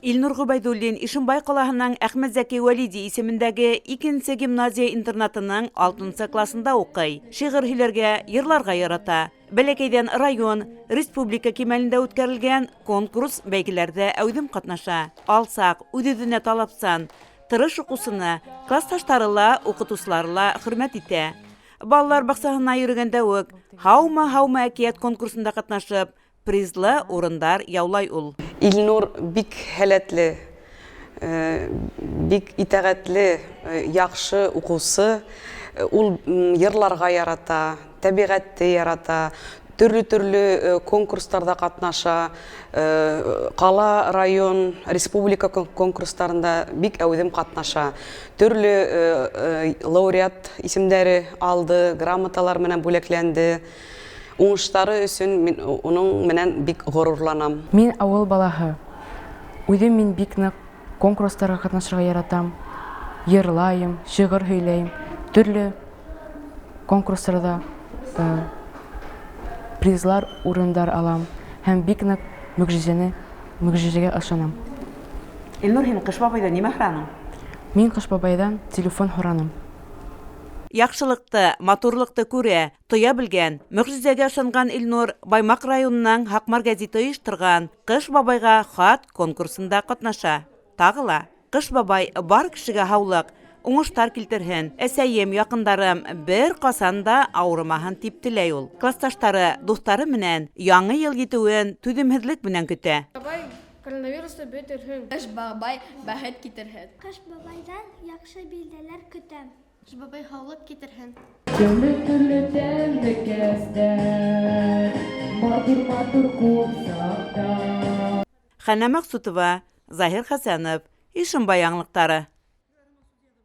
Илнур Ғөбәйҙуллин Ишембай ҡалаһының Әхмәтзәки Вәлиди исемендәге икенсе гимназия-интернатының алтынсы класында уҡый. Шиғыр һөйләргә, йырларға ярата. Бәләкәйҙән район, республика кимәлендә үткәрелгән конкурс, бәйгеләрҙә әүҙем ҡатнаша. Алсаҡ, үҙ-үҙенә талапсан, тырыш уҡыусыны класташтары ла, уҡытыусылары ла хөрмәт итә. Балалар баҡсаһына йөрөгәндә үк «Һаумы, һаумы» әкиәт конкурсында ҡатнашып, призлы урындар яулай ул. Илнур бик һәләтле, бик итәгатьле, яҡшы уҡыусы. Ул йырларға ярата, тәбиғәтте ярата, төрлө-төрлө конкурстарҙа ҡатнаша, ҡала, район, республика конкурстарында бик әүҙем ҡатнаша. Төрлө лауреат исемдәре алды, грамоталар менән бүләкләнде. Уңыштары өсөн мин уның менән бик ғорурланам. Мин ауыл балаһы. Үҙем мин бик ныҡ конкурстарға ҡатнашырға яратам. Йырлайым, шиғыр һөйләйем. Төрлө конкурстарҙа призлар, урындар алам. Һәм бик ныҡ мөгжизәгә ышанам. Илнур, һин Ҡыш бабайҙан нимә һораның? Мин Ҡыш бабайҙан телефон һораным. Яҡшылыҡты, матурлыҡты күрә, тоя белгән, мөгжизәгә ышанған Илнур Баймаҡ районының Һаҡмар гәзите ойошторған Ҡыш бабайға хат конкурсында ҡатнаша. Тағы ла Ҡыш бабай бар кешегә һаулыҡ, уңыштар килтерһен, әсәйем, яҡындарым бер ҡасан да ауырымаһын тип теләй ул. Класташтары, дуҫтары менән яңы йыл етеүен түҙемһеҙлек менән көтә. Бабай коронавирусты бөтөрһөн. Ҡыш бабай бәхет китерһен. Ҡыш бабайҙан яҡшы билдәләр көтәм. Ҡыш бабай һаулыҡ китерһен. Төрлө-төрлө тәмлекәстәр, матур-матур ҡурсаҡтар. Хәнә Мәҡсүтова, Заһир Хәсәнов, Ишембай яңылыҡтары.